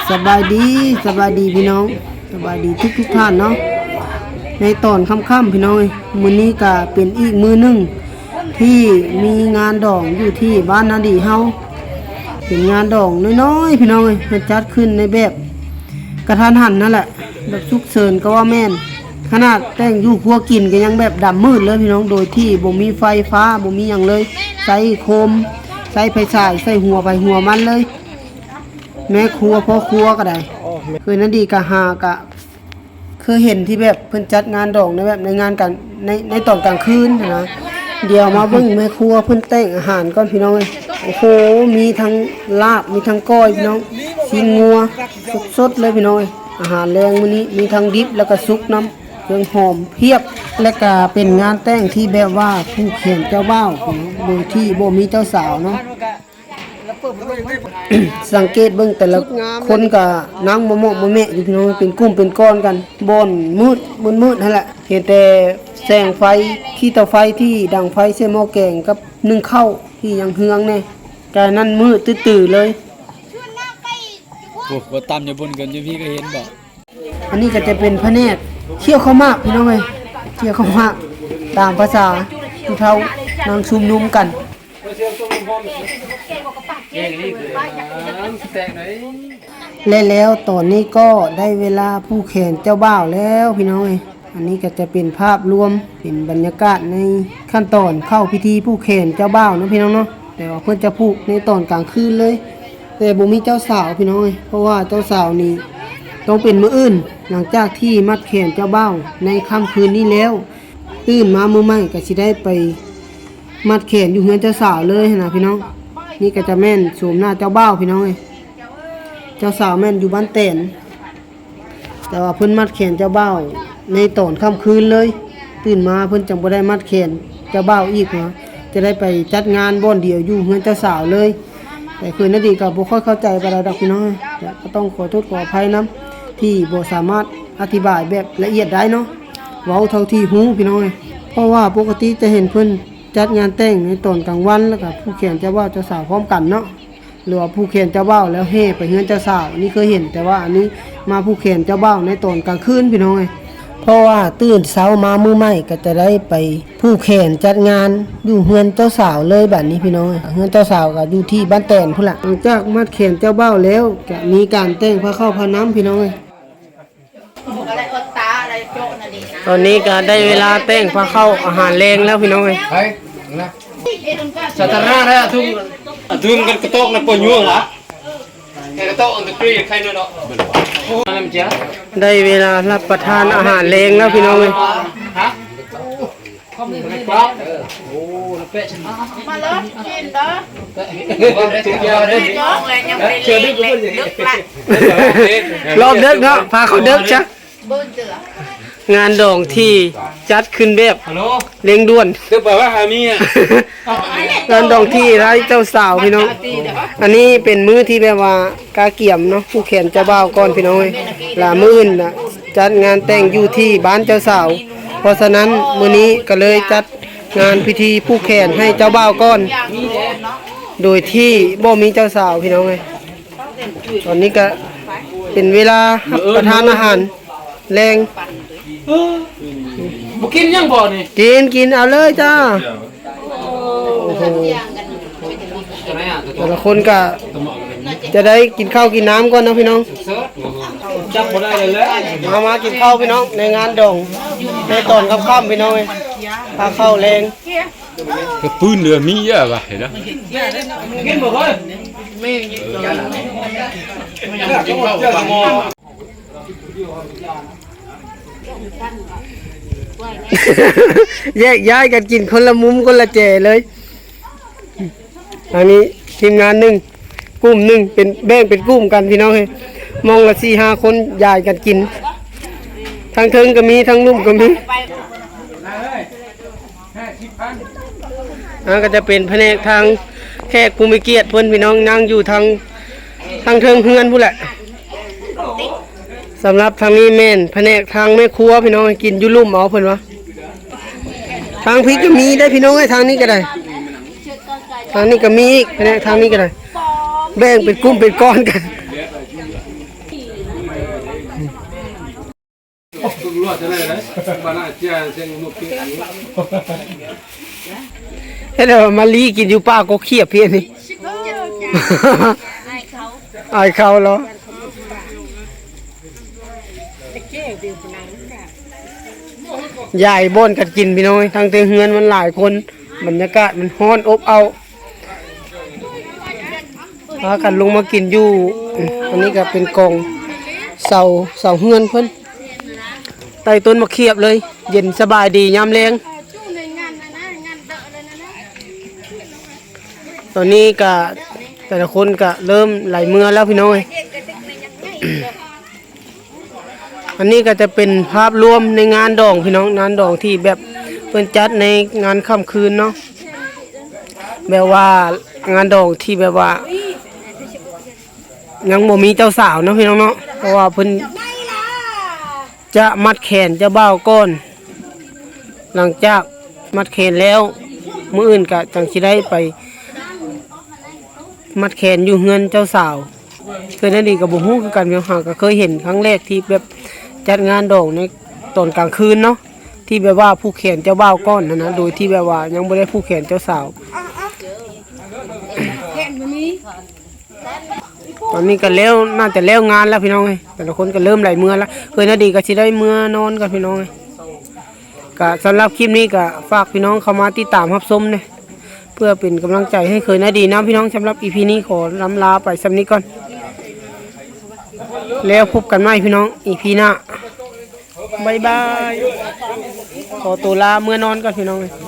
ສະບາຍດີ ສະບາຍດີພີ່ນ້ອງ ສະບາຍດີທຸກໆທ່ານເນາະ. ໃນຕອນຄ່ຳໆ ພີ່ນ້ອງເອີຍ ມື້ນີ້ກະເປັນອີກມື້ໜຶ່ງທີ່ມີງານດອງຢູ່ທີ່ບ້ານນາດີເຮົາ. ເປັນງານດອງນ້ອຍໆ ພີ່ນ້ອງເອີຍ ເພິ່ນຈັດຂຶ້ນໃນແບບກະທັນຫັນນັ້ນແຫຼະ ແບບສຸກເສີນກໍວ່າແມ່ນ. ຂະໜາດແຕ່ງຢູ່ຄົວກິນກໍຍັງແບບດຳມືດເລີຍພີ່ນ້ອງ ໂດຍທີ່ບໍ່ມີໄຟຟ້າ ບໍ່ມີຫຍັງເລີຍ ໃຊ້ໂຄມ ໃຊ້ໄຟສາຍ ໃຊ້ຫົວໃຜຫົວມັນເລີຍ. ແມ່ຄົວພໍ່ຄົວກໍໄດ້ ເຄີຍນັ້ນດີກະຫາກະ ເຄີຍເຫັນທີ່ແບບເພິ່ນຈັດງານດອງໃນແບບໃນງານການ ໃນ ໃນຕອນກາງຄືນຫັ້ນນະ. ດຽວມາເບິ່ງແມ່ຄົວເພິ່ນແຕ່ງອາຫານກ່ອນພີ່ນ້ອງເອີຍ. ໂອ້ໂຫ ມີທັງລາບ ມີທັງກ້ອຍພີ່ນ້ອງ ຊີ້ນງົວສົດໆ ເລີຍພີ່ນ້ອງເອີຍ. ອາຫານແລງມື້ນີ້ມີທັງດິບແລ້ວກໍສຸກນຳ ເຄື່ອງຫອມພຽບ ແລະກະເປັນງານແຕ່ງທີ່ແບບວ່າຜູກແຂນເຈົ້າບ່າວພີ່ນ້ອງ ໂດຍທີ່ບໍ່ມີເຈົ້າສາວເນາະ. ສັງເກດເບິ່ງແຕ່ລະຄົນກະນັ່ງເມາະໆແມະໆຢູ່ພີ່ນ້ອງ ເປັນກຸ່ມເປັນກ້ອນກັນ ບ່ອນມືດມືດໆຫັ້ນແຫຼະ ເຫັນແຕ່ແສງໄຟ ຂີ້ເຕົາໄຟທີ່ດັງໄຟໃສ່ໝໍ້ແກງກັບໜຶ້ງເຂົ້າທີ່ຍັງເຮືອງແດ່ ກາຍນັ້ນມືດຕື້ໆເລີຍ. ໂອ້ ບໍ່ຕຳຢູ່ພຸ້ນກັນຢູ່ພີ້ກໍເຫັນບໍ່? ອັນນີ້ກໍຈະເປັນພະແນກຄ້ຽວເຂົ້າໝາກພີ່ນ້ອງເອີຍ ຄ້ຽວເຂົ້າໝາກ ຕາມພາສາຜູ້ເຖົ້ານັ່ງຊຸມນຸມກັນ. ແລະແລ້ວຕອນນີ້ກໍໄດ້ເວລາຜູກແຂນເຈົ້າບ່າວແລ້ວພີ່ນ້ອງເອີຍ. ອັນນີ້ກໍຈະເປັນພາບລວມ ເປັນບັນຍາກາດໃນຂັ້ນຕອນເຂົ້າພິທີຜູກແຂນເຈົ້າບ່າວເນາະພີ່ນ້ອງເນາະ. ແຕ່ວ່າເພິ່ນຈະຜູກໃນຕອນກາງຄືນເລີຍ ແຕ່ບໍ່ມີເຈົ້າສາວພີ່ນ້ອງເອີຍ ເພາະວ່າເຈົ້າສາວນີ້ຕ້ອງເປັນມື້ອື່ນ ຫຼັງຈາກທີ່ມັດແຂນເຈົ້າບ່າວໃນຄ່ຳຄືນນີ້ແລ້ວ ຕື່ນມາມື້ໃໝ່ກໍຊິໄດ້ໄປມັດແຂນຢູ່ເຮືອນເຈົ້າສາວເລີຍຫັ້ນນະພີ່ນ້ອງ. ນີ້ກໍຈະແມ່ນໂສມໜ້າເຈົ້າບ່າວພີ່ນ້ອງເອີຍ ເຈົ້າສາວແມ່ນຢູ່ບ້ານແຕນ. ແຕ່ວ່າເພິ່ນມັດແຂນເຈົ້າບ່າວໃນຕອນຄ່ຳຄືນເລີຍ ຕື່ນມາເພິ່ນຈັ່ງບໍ່ໄດ້ມັດແຂນເຈົ້າບ່າວອີກເນາະ ຈະໄດ້ໄປຈັດງານບ່ອນດຽວຢູ່ເຮືອນເຈົ້າສາວເລີຍ. ແຕ່ຄືນນັ້ນເອງກໍບໍ່ຄ່ອຍເຂົ້າໃຈປານໃດດອກພີ່ນ້ອງ ແຕ່ກໍຕ້ອງຂໍໂທດຂໍອະໄພນຳ ທີ່ບໍ່ສາມາດອະທິບາຍແບບລະອຽດໄດ້ເນາະ ເວົ້າເທົ່າທີ່ຮູ້ພີ່ນ້ອງເອີຍ. ເພາະວ່າປົກກະຕິຈະເຫັນເພິ່ນຈັດງານແຕ່ງໃນຕອນກາງວັນ ແລ້ວກໍຜູກແຂນເຈົ້າບ່າວເຈົ້າສາວພ້ອມກັນເນາະ. ຫຼືວ່າຜູກແຂນເຈົ້າບ່າວແລ້ວແຫ່ໄປເຮືອນເຈົ້າສາວ ນີ້ເຄີຍເຫັນ ແຕ່ວ່າອັນນີ້ມາຜູກແຂນເຈົ້າບ່າວໃນຕອນກາງຄືນພີ່ນ້ອງເອີຍ. ເພາະວ່າຕື່ນເຊົ້າມາມື້ໃໝ່ກໍຈະໄດ້ໄປຜູກແຂນຈັດງານຢູ່ເຮືອນເຈົ້າສາວເລີຍບາດນີ້ພີ່ນ້ອງເອີຍ. ເຮືອນເຈົ້າສາວກໍຢູ່ທີ່ບ້ານແຕນພຸ້ນລະ. ຫຼັງຈາກມັດແຂນເຈົ້າບ່າວແລ້ວ ຈະມີການແຕ່ງພາເຂົ້າພານ້ຳພີ່ນ້ອງເອີຍ. ຕອນນີ້ກໍໄດ້ເວລາແຕ່ງພາເຂົ້າອາຫານແລງແລ້ວພີ່ນ້ອງເອີຍ. ສາທາລະນະ ອາທຸງ ອາທຸງກັນກະໂຕກນະປົວຍວງລະ ກະໂຕກອັນຕະກຣີໄຄເນາະ. ໄດ້ເວລາຮັບປະທານອາຫານແລງແລ້ວພີ່ນ້ອງເອີຍ. ມາເລີຍກິນເດີ ຮອບເດິກເນາະ ພາເຂົາເດິກຊະ. ງານດອງທີ່ຈັດຂຶ້ນແບບເລັ່ງດ່ວນ ງານດອງທີ່ໄຮ້ເຈົ້າສາວພີ່ນ້ອງ. ອັນນີ້ເປັນມື້ທີ່ແບບວ່າກະກຽມເນາະ ຜູກແຂນເຈົ້າບ່າວກ່ອນພີ່ນ້ອງເອີຍ. ລະມື້ອື່ນນະ ຈັດງານແຕ່ງຢູ່ທີ່ບ້ານເຈົ້າສາວ ເພາະສະນັ້ນມື້ນີ້ກໍເລີຍຈັດງານພິທີຜູກແຂນໃຫ້ເຈົ້າບ່າວກ່ອນ ໂດຍທີ່ບໍ່ມີເຈົ້າສາວພີ່ນ້ອງເອີຍ. ຕອນນີ້ກະເປັນເວລາຮັບປະທານອາຫານແລງ. ບໍ່ກິນຫຍັງບໍ່ນີ້? ກິນ ກິນ ເອົາເລີຍຈ້າ. ໂອ້ໂຫ ແຕ່ລະຄົນກະຈະໄດ້ກິນເຂົ້າກິນນ້ຳກ່ອນເນາະພີ່ນ້ອງ. ຈັບບໍ່ໄດ້ເລີຍ. ມາ ມາກິນເຂົ້າພີ່ນ້ອງ ໃນງານດອງ ໃນຕອນຄ່ຳໆ ພີ່ນ້ອງເອີຍ ພາເຂົ້າແລງ. ກະປືນເຫຼືອມີເຍອະວະ ເຫັນນະ. ກິນບໍ່ເຄີຍ ມີກິນເຂົ້າ ແຍກຍ້າຍກັນກິນຄົນລະມຸມຄົນລະແຈເລີຍ. ອັນນີ້ທີມງານໜຶ່ງ ກຸ່ມໜຶ່ງ ເປັນ ແບ່ງເປັນກຸ່ມກັນພີ່ນ້ອງເອີຍ. ໝ່ອງລະສີ່ຫ້າຄົນ ຢາຍກັນກິນ ທາງເທິງກໍມີ ທາງລຸ່ມກໍມີ. ອ່າ ກໍຈະເປັນພະແນກທາງແຂກຜູ້ມີກຽດເພິ່ນພີ່ນ້ອງ ນັ່ງຢູ່ທາງ ທາງເທິງເຮືອນພຸ້ນແຫຼະ. ສຳລັບທາງນີ້ແມ່ນພະແນກທາງແມ່ຄົວພີ່ນ້ອງ ກິນຢູ່ລຸ່ມເອົາເພິ່ນວ່າ. ທາງພີ້ກໍມີໄດ໋ພີ່ນ້ອງເອີຍ ທາງນີ້ກໍໄດ້ ທາງນີ້ກໍມີອີກ ພະແນກທາງນີ້ກໍໄດ້ ແບ່ງເປັນກຸ່ມເປັນກ້ອນກັນ. ເຮັດໃຫ້ມາລີກິນຢູ່ປ່າກົກຂຽບພີ້ນີ້ ອາຍເຂົາເນາະ. ຍ້າຍບ່ອນກັນກິນພີ່ນ້ອງເອີຍ ທັງແຕ່ເຮືອນມັນຫຼາຍຄົນ ບັນຍາກາດມັນຮ້ອນອົບເອົ້າ ພາກັນລົງມາກິນຢູ່ ອັນນີ້ກໍເປັນກອງເສົາ ເສົາເຮືອນເພິ່ນ ໃຕ້ຕົ້ນໝາກຂຽບເລີຍ ເຢັນສະບາຍດີຍາມແລງ. ຕອນນີ້ກະແຕ່ລະຄົນກະເລີ່ມໄຫຼເມືອແລ້ວພີ່ນ້ອງເອີຍ. ອັນນີ້ກະຈະເປັນພາບລວມໃນງານດອງພີ່ນ້ອງ ງານດອງທີ່ແບບເພິ່ນຈັດໃນງານຄ່ຳຄືນເນາະ ແບບວ່າງານດອງທີ່ແບບວ່າຍັງບໍ່ມີເຈົ້າສາວເນາະພີ່ນ້ອງເນາະ ເພາະວ່າເພິ່ນ ຈະມັດແຂນເຈົ້າບ່າວກ່ອນ ຫຼັງຈາກມັດແຂນແລ້ວ ມື້ອື່ນກະຈັ່ງຊິໄດ້ໄປມັດແຂນຢູ່ເຮືອນເຈົ້າສາວ. ເຄີຍນາດີກະບໍ່ຮູ້ຄືກັນ ຫາກະເຄີຍເຫັນຄັ້ງແລກທີ່ແບບຈັດງານດອງໃນຕອນກາງຄືນເນາະ ທີ່ແບບວ່າຜູກແຂນເຈົ້າບ່າວກ່ອນຫັ້ນນະ ໂດຍທີ່ແບບວ່າຍັງບໍ່ໄດ້ຜູກແຂນເຈົ້າສາວ. ຕອນນີ້ກໍແລ້ວ ໜ້າຈະແລ້ວງານແລ້ວພີ່ນ້ອງເອີຍ ແຕ່ລະຄົນກໍເລີ່ມໄຫຼເມືອແລ້ວ ເຄີຍນາດີກໍຊິໄດ້ເມືອນອນກ່ອນພີ່ນ້ອງເອີຍ. ກໍສຳລັບຄລິບນີ້ກໍຝາກພີ່ນ້ອງເຂົ້າມາຕິດຕາມຮັບຊົມເດີ້ ເພື່ອເປັນກຳລັງໃຈໃຫ້ເຄີຍນາດີນຳພີ່ນ້ອງ. ສຳລັບອີພີນີ້ຂໍລຳລາໄປສ່ຳນີ້ກ່ອນ ແລ້ວພົບກັນໃໝ່ພີ່ນ້ອງ ອີພີໜ້າ. ບາຍບາຍ ຂໍໂຕລາເມືອນອນກ່ອນພີ່ນ້ອງເອີຍ.